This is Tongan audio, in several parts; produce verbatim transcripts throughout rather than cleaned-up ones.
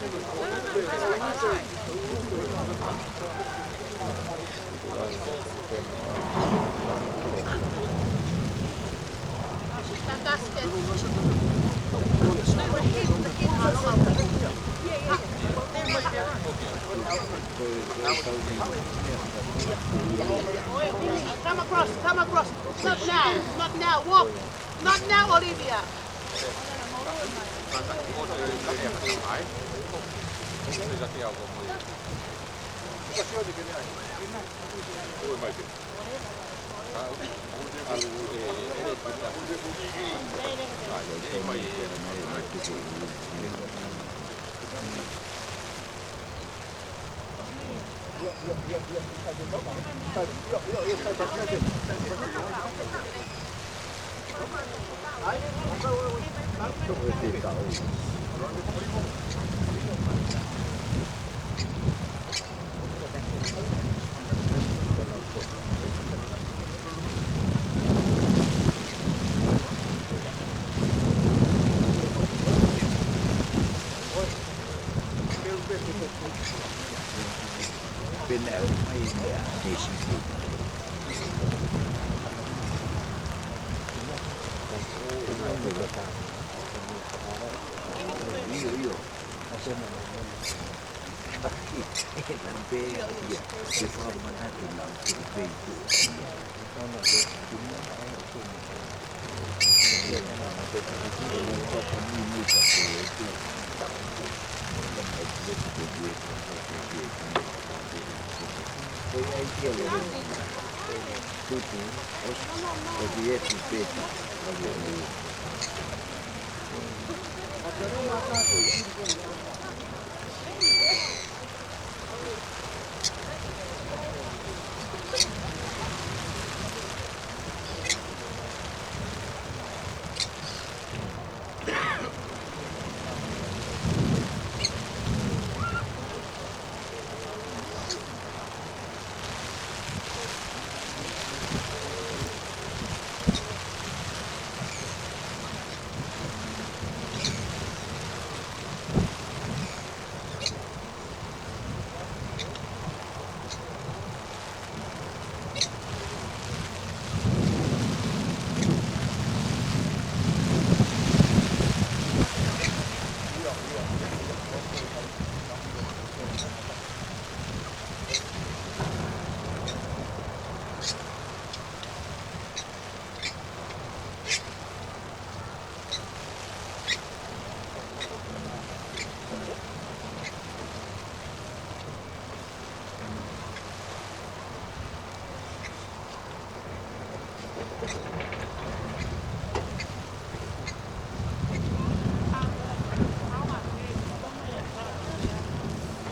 Come across, come across. Not now, not now. Walk. Not now, Olivia.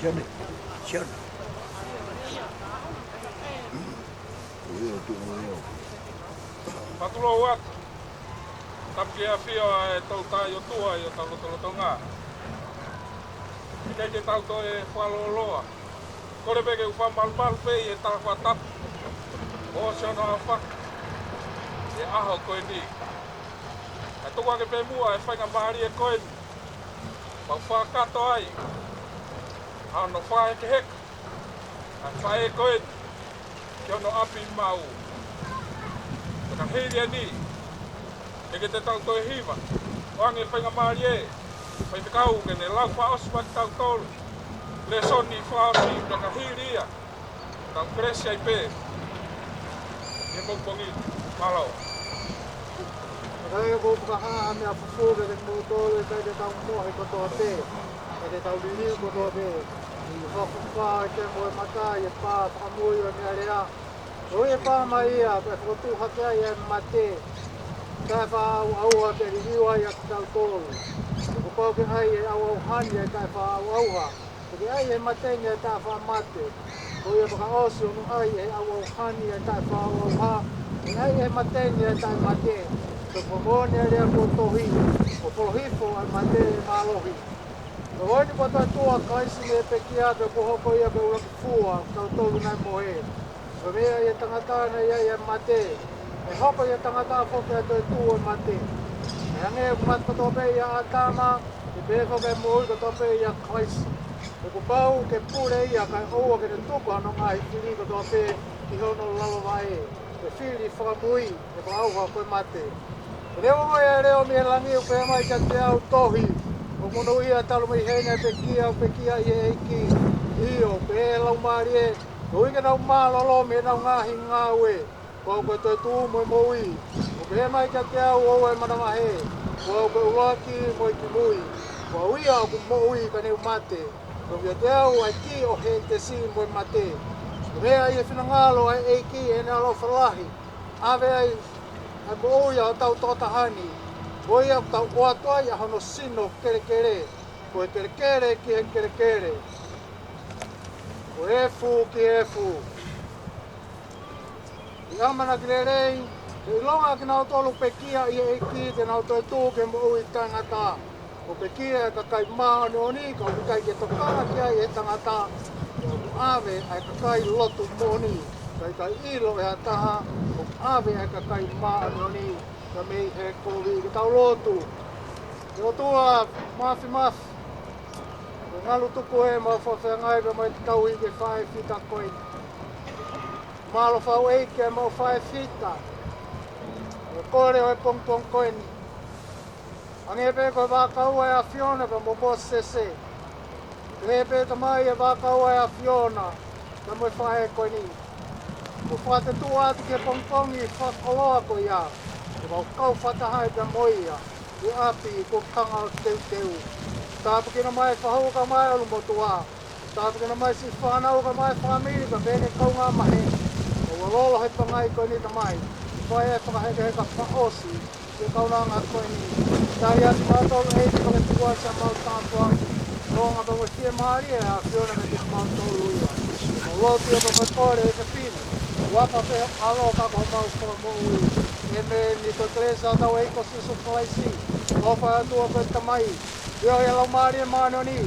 Sione, Sione. Fakatulou atu. Tapu ki he ʻafio ʻa e Tolu Tahaʻi ʻOtua ʻi hotau lotolotonga. ʻIkai ke tau toe fakalōloa. Kole pē ke u fakamalumalu pē ʻi he tala fakatapu ʻo ʻosi hono aofaki ʻi he ʻaho ko eni. Kae tuku hake pē muʻa e faingamālie ko eni, pea u fakakakato ai ʻa hono fakahekeheka ʻa e faʻē ko eni ki hono ʻapi maʻu. Pea ka hili eni, ʻikai ke tau toe hiva, ʻoange faingamālie, faifekau, ke ne lau fakaʻosi maʻa kitautolu lēsoni fakaʻosi, pea ka hili ia, tau kelesi ai pē ʻi he pongipongi ni. Mālō. Kae ʻoku ou fakahā ha meʻa fufū kiate kimoutolu, ʻikai ke tau mohe kotoa pē, ka te tau liliu kotoa pē. Fakafufū ʻa e kemo ʻo e mata ʻi he pā fakamui ʻo e meʻalea. Ko ia ʻe pā mai ia, pea fokotuʻu hake ai ʻa e mate taʻefaʻaʻauʻauha, pea liliu ai ʻa kitautolu. Kuo pau ke ʻai ʻe he ʻauʻauha ni ʻa e taʻefaʻaʻauʻauha, pea ke ʻai ʻe he mate ni ʻa e taʻefaʻamate. Ko ia pea ka ʻosi hono ʻai ʻe he ʻauʻauha ni ʻa e taʻefaʻaʻauʻauha, ʻe ʻai ʻe he mate ni ʻa e taʻemate. Pea fakamoʻoni ʻa e lea kuo tohi, ʻo folo hifo ʻa e mate ʻe mālohi. Pea ko eni kuo toe tuʻu ʻa Kalaisi mei he pekia, pea kuo hoko ia ko e ʻuluaki fua ʻo kitautolu naʻe mohe. Pea mei he tangata naʻe ʻi ai ʻa e mate, ʻe hoko ʻi he tangata foki ʻa e toetuʻu ʻo e mate. Pea hangē ʻoku mate kotoa pē ʻia ʻĀtama, ʻe Pea fakamoʻui kotoa pē ʻia Kalaisi. He kuo pau ke pule ia kae ʻoua ke ne tuku hono ngaahi fili kotoa pē ki hono lalo vaʻe. Ke fili fakamui, ʻe fakaʻauha ko e mate. He neongo e leʻo mei langi ʻoku pehē mai kiate au, tohi, ʻoku monūʻia talu mei heni ʻa e pekia ʻoku pekia ʻi he ʻEiki. ʻIo, pehē ʻe he Laumālie, koeʻuhi ke nau mālōlō mei heʻenau ngaahi ngāue. Ko au ko e toetuʻu mo e moʻui. ʻOku pehē mai kiate au, ʻoua ʻe manavahē. Ko au ko e ʻuluaki mo e kimui. Ko au ia ʻoku moʻui ka ne u mate. Ko ia te au ʻa e kī ʻo Hētesi mo e mate. Ko e meʻa ʻi he finangalo ʻa e ʻEiki ʻi heʻene ʻaloʻofa lahi, ʻave ai ʻa e moʻui ʻa hotau tokotaha ni. Ko ia ʻoku tau ʻoatu ai ʻa hono sino kelekele. Ko e kelekele ki he kelekele. Ko e efu ki he efu. ʻI he ʻamanaki lelei, ke ʻilonga ʻa kinautolu ʻoku pekia ʻi he ʻEiki te nau toetuʻu ki he moʻui taʻengata. ʻOku pekia ʻa e kakai māʻoniʻoni, ka ʻoku ʻikai ke tokanga ki ai ʻe he tangata, ʻoku ʻave ʻa e kakai lotu moʻoni, ka ʻikai ʻilo ʻe ha taha, ʻoku ʻave ʻa e kakai māʻoniʻoni, ka mei he kovi. Ke tau lotu. ʻE ʻOtua Māfimafi, ko e ngalu tuku ē ʻemau fakafeangai pea mo e tauhi ki he faʻē fita ko eni. Mālō fau ʻEiki ʻemau faʻē fita. ʻOku kole ʻo e pongipongi ko eni. Hangē pē ko e vaʻa kaua ʻa e ʻAfiona pea mo Mōsese. Pehē pē Tamai ʻa e vaʻa kaua ʻa e ʻAfiona pea mo e faʻē ko eni. Kuo fakatetuʻa atu ki he pongipongi fakakoloa ko ia, ke mau kau fakataha ai pea mo ia ʻi he ʻapi kuo hanga ʻo teuteu. Tāpuekina mai e fahu kae ʻumaʻā e ʻulumotuʻa. Tāpuekina mai siʻi fānau kae ʻumaʻā e fāmili kae pehē ki he kaungāmaheni. ʻOua lolo he pangai ko eni Tamai. Fai e fakahekeheka fakaʻosi ki he kaunanga ko eni. Tali atu kimautolu ʻEiki, fakatuʻu atu siʻemau tāpuaki. Nonga pea mo e fiemālie ʻa e ʻAfiona meiate kimautolu ia. Mau lotu ia pea mau kole ʻEiki pina. Huafa pē ho ʻAlo ka ko homau Fakamoʻui. ʻEmeni. Ko e kelesi ʻa hotau ʻEiki ko Sīsū Kalaisi, ʻofa ʻa e ʻOtua ko e Tamai, feohi ʻa e Laumālie Māʻoniʻoni,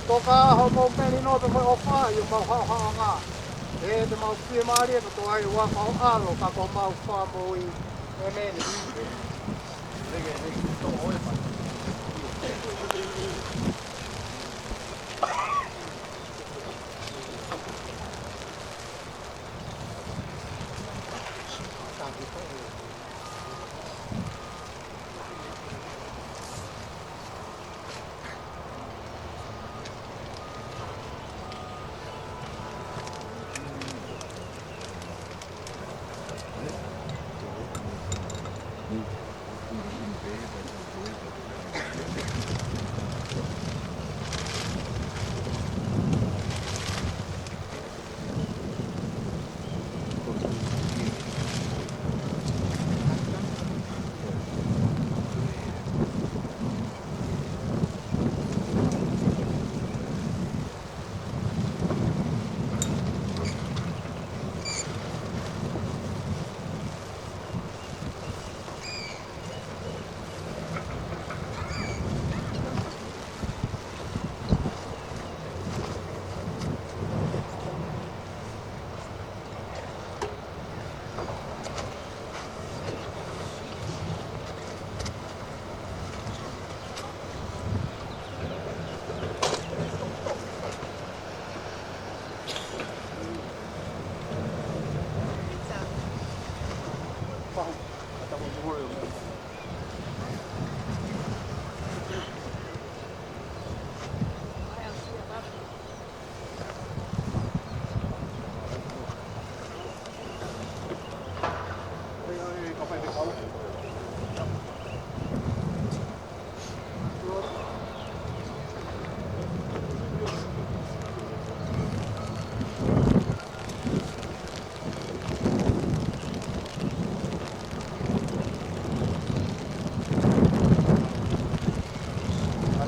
tokaʻi hoʻomou melino pea mo e ʻofa ʻi homau haʻohaʻonga. ʻE te mau fiemālie kotoa ʻi he huafa ho ʻAlo ka ko homau Fakamoʻui. ʻEmeni.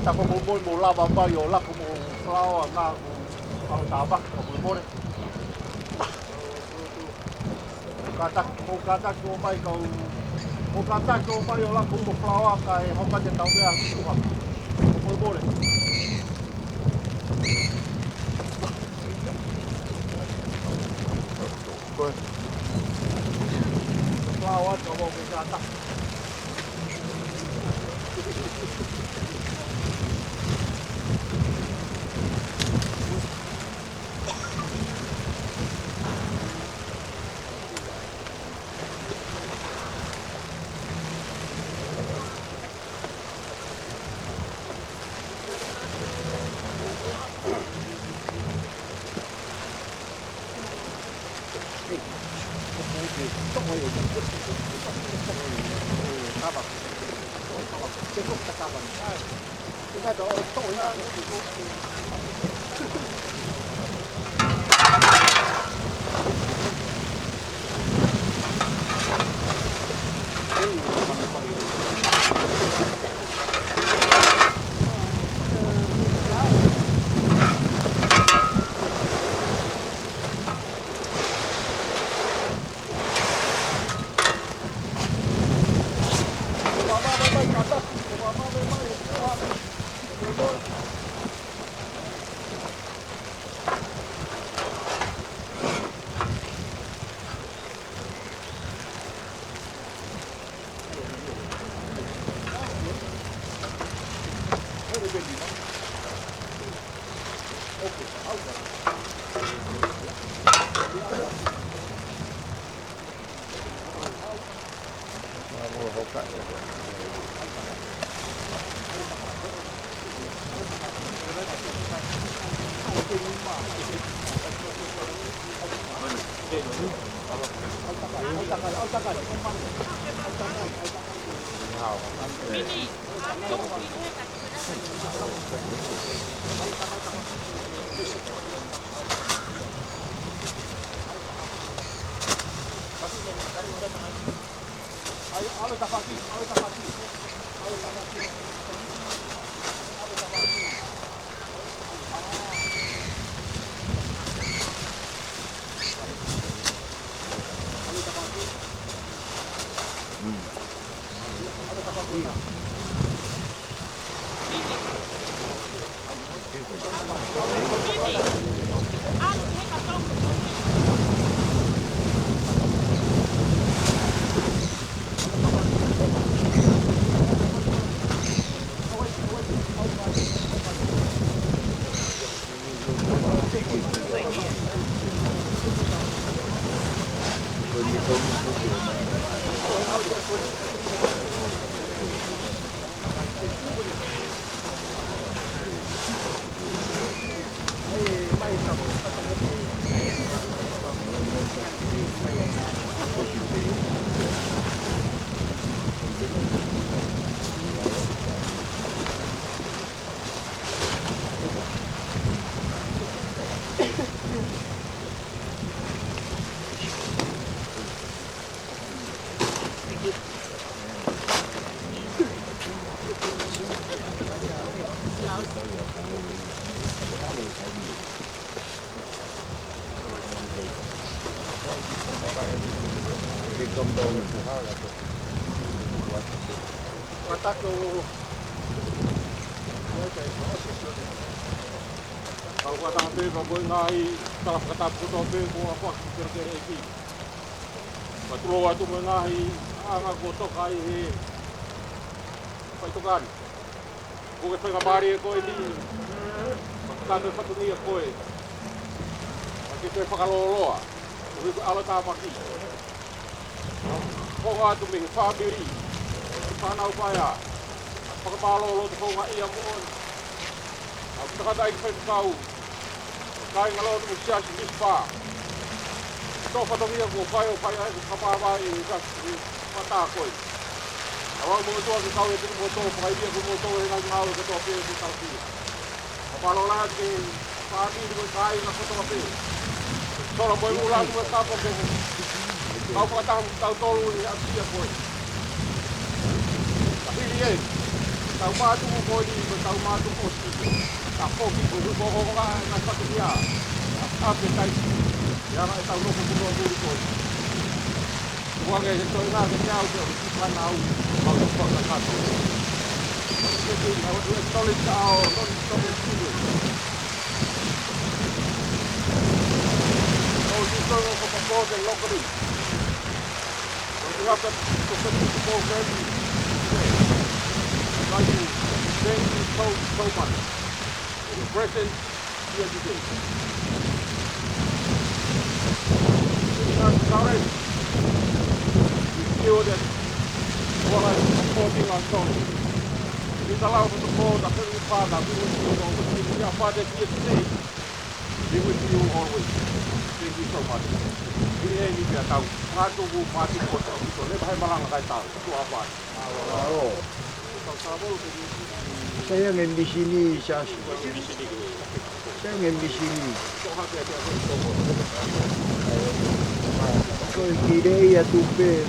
Ka ko mo mo lava mai ʻo laku mo falaoa na ko au tava ko mo mole. Kātaki, mo kātaki ʻo mai kau, mo kātaki ʻo mai ʻo laku mo falaoa kae hoko atu e tau meʻa ki tuha. Ko mo mole. Ko e. Falaoa atu ʻo mo kātaki. Kau kata pē ka ko e ngaahi tala fakatapu kotoa pē kuo ʻaofaki ki he kelekele ʻEiki. Ka tulou atu mo e ngaahi anga kuo toka ai he faitokani. Ko e faingamālie ko eni, ka ko e fatongia ko ē, ka ke toe fakalōloa, ko e ʻalotāmaki. Hoko atu mei he fāmili, fānau paea, fakamālō loto houngaʻia moʻoni. ʻA e tangataʻeiki faifekau, kāinga lotu mo e siasi Mizpah. Tō fatongia kuo fai ʻo fai ai ʻeku fakamāvae ʻi he siasi ʻi he matā ko ē. ʻOfa atu mo e ʻOtua ke kau ʻiate kimoutolu, fakaivia kimoutolu he ngaahi ngāue kotoa pē ʻoku tau fai. Fakamālō lahi atu ki he fāmili mo e kāinga kotoa pē. Solo mo e ʻū laku mo e kapo ke kau fakataha mo kitautolu ʻi he ʻapi ko ē. Ka hili eni, tau mātuku ko eni, ko tau mātuku ʻo sio. Ka foki ko e ko ko ko ka na ka kia. ʻApitai. Ia na e tau nofo ko no muli ko eni. Ua ke he toi na ke te au ke o ki pana au. Mau te kua ka kato. Ke te na o te tole ta o no ni tole tule. O ki toi no ko ko ko te lokori. On behalf of the Pacific People Family, I'd like to thank you so, so much for your presence here today. It is our courage to feel that God is supporting us all. It is allowed to support the Heavenly Father who is in the Father here today. Be with you always. Thank you so much. Ini he ni pia tau. Ngatu ku mati ko sa ku to le bai malanga kai tau. Tu apa? Sayang M B C ni, Sas. Sayang M B C ni. Ko e kirei atu pē.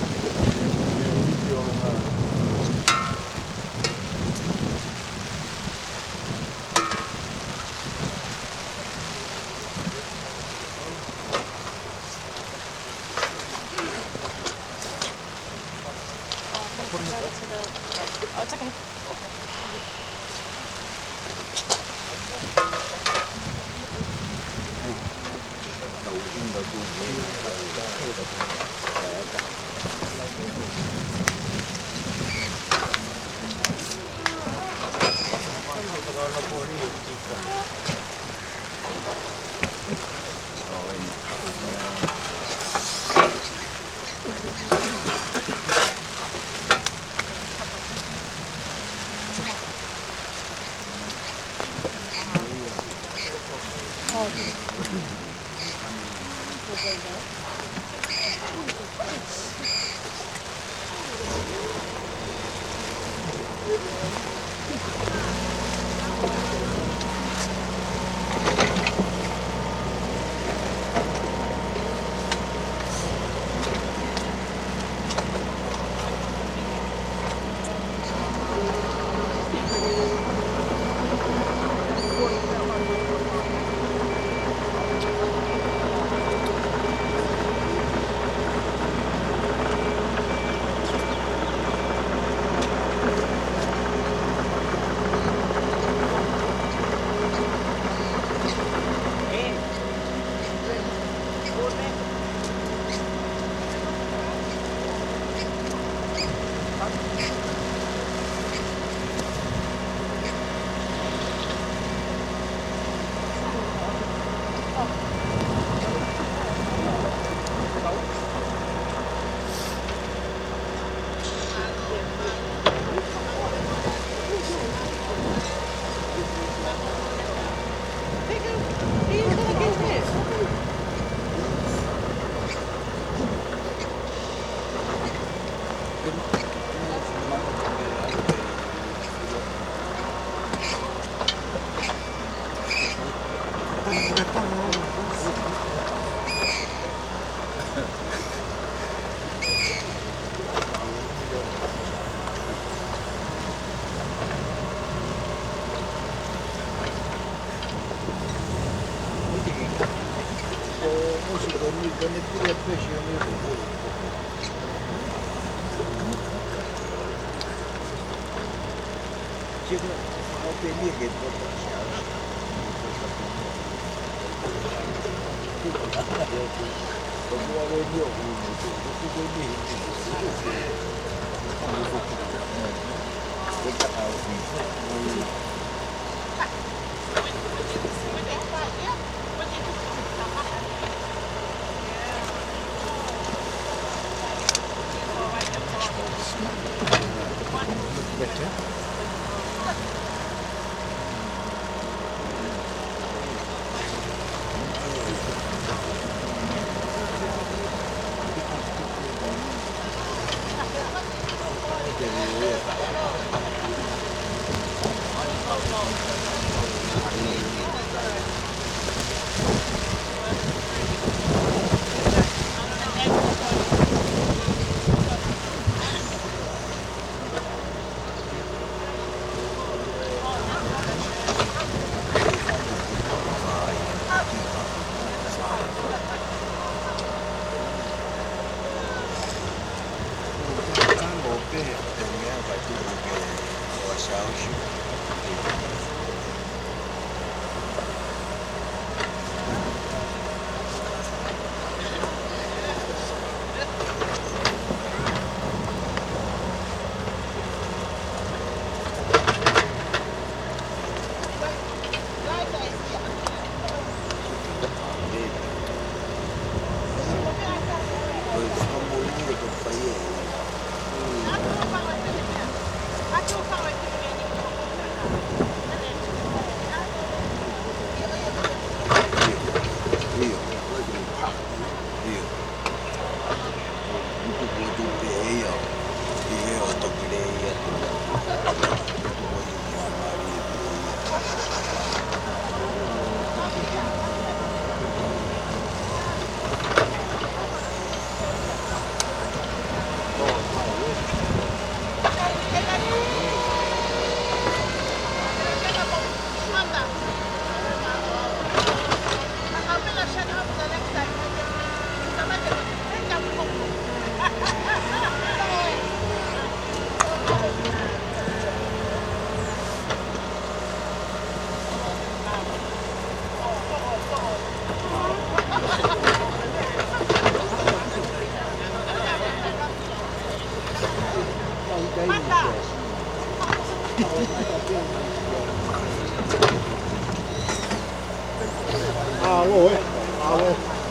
Oh, it's okay. Alo, ē. Alo.